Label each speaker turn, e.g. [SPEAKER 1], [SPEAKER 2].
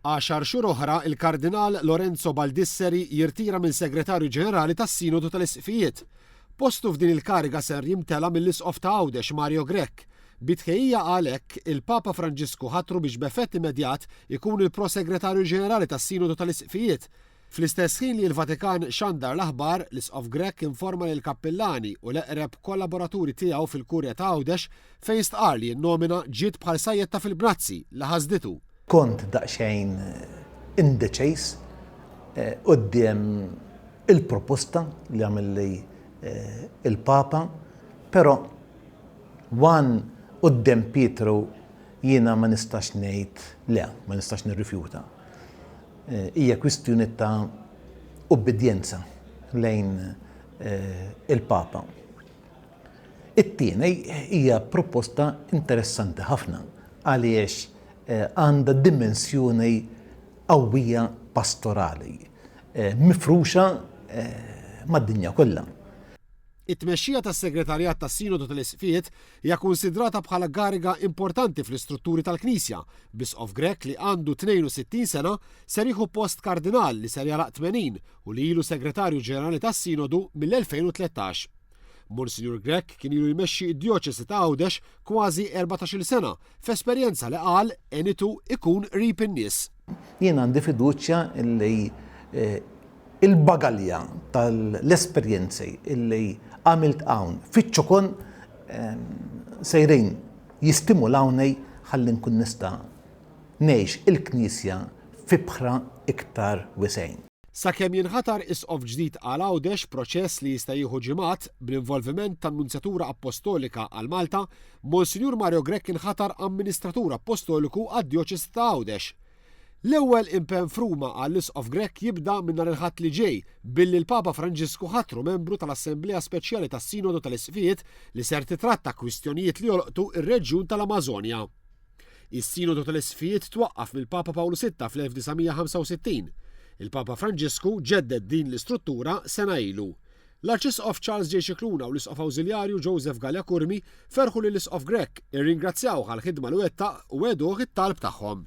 [SPEAKER 1] Għaxar xhur oħra, il-Kardinal Lorenzo Baldisseri jirtira minn Segretarju Ġenerali tas-Sinodu tal-Isqfijiet. Postu f'din il-kariga ser jimtela mill-Isqof ta' Għawdex Mario Grech. Bi tħejjija għal hekk, il-Papa Franġisku ħatru biex b'effett immedjat ikun il-Prosegretarju Ġenerali tas-Sinodu tal-Isqfijiet. Fl-istess ħin li l-Vatikan xandar l-aħbar, l-Isqof Grech informa lill-kappillani u l-eqreb kollaboraturi tiegħu fil-Kurja ta' Għawdex fejn stqarr li n-nomina ġiet bħal sajjetta fil-bnazzi li ħasditu.
[SPEAKER 2] Kont daqsxejn indeċiż quddiem il-proposta li għamilli l-Papa, però one quddiem Pietru jiena ma nistax ngħid le, ma nistax nirrifjuta. Hija kwistjoni ta' ubbidjenza lejn il-Papa. It-tieni hija proposta interessanti ħafna għaliex għandha dimensjoni qawwija pastorali mifruxa mad-dinja kollha.
[SPEAKER 1] It-tmexxija tas-Segretarjat tas-Sinodu tal-Isqfijiet hija kunsidrata bħala kariga importanti fl-istrutturi tal-Knisja, b'Isqof Grech li għandu 62 sena ser jieħu post Kardinal li ser jagħlaq 80 u li ilu Segretarju Ġenerali tas-Sinodu mill-2013. Monsinjur Grech kien ilu jmexxi d-Djoċesi ta' Għawdex kważi 14-il sena, f'esperjenza li qal għenitu ikun qrib in-nies.
[SPEAKER 2] Jien għandi fiduċja li l-bagalja tal-esperjenzi li għamilt hawn fiċ-ċokon sejrin jistimulawni ħalli nkun nista' ngħix il-Knisja f'ibħra iktar wisgħin.
[SPEAKER 1] Sakemm jinħatar Isqof ġdid għal Għawdex, proċess li jista' jieħu ġimgħat, bl-involviment tan-Nunzjatura Appostolika għal Malta, Monsinjur Mario Grech inħatar Amministratur Appostoliku għad-Djoċesi ta' Għawdex. L-ewwel impenn f'Ruma għall-Isqof Grech jibda minn nhar il-Ħadd li ġej, billi l-Papa Franġisku ħatru membru tal-Assemblea Speċjali tas-Sinodu tal-Isqfijiet li ser titratta kwistjonijiet li jolqtu r-reġjun tal-Amażonja. Is-Sinodu tal-Isqfijiet twaqqaf mill-Papa Pawlu Sitta fl-1965. Il-Papa Franġisku ġedded din l-istruttura sena ilu. L-Arċisqof Charles J. Scicluna u l-Isqof Awżiljarju Joseph Galea Curmi ferħu lill-Isqof Grech, irringrazzjawh għall-ħidma li wettaq u wegħduh it-talb tagħhom.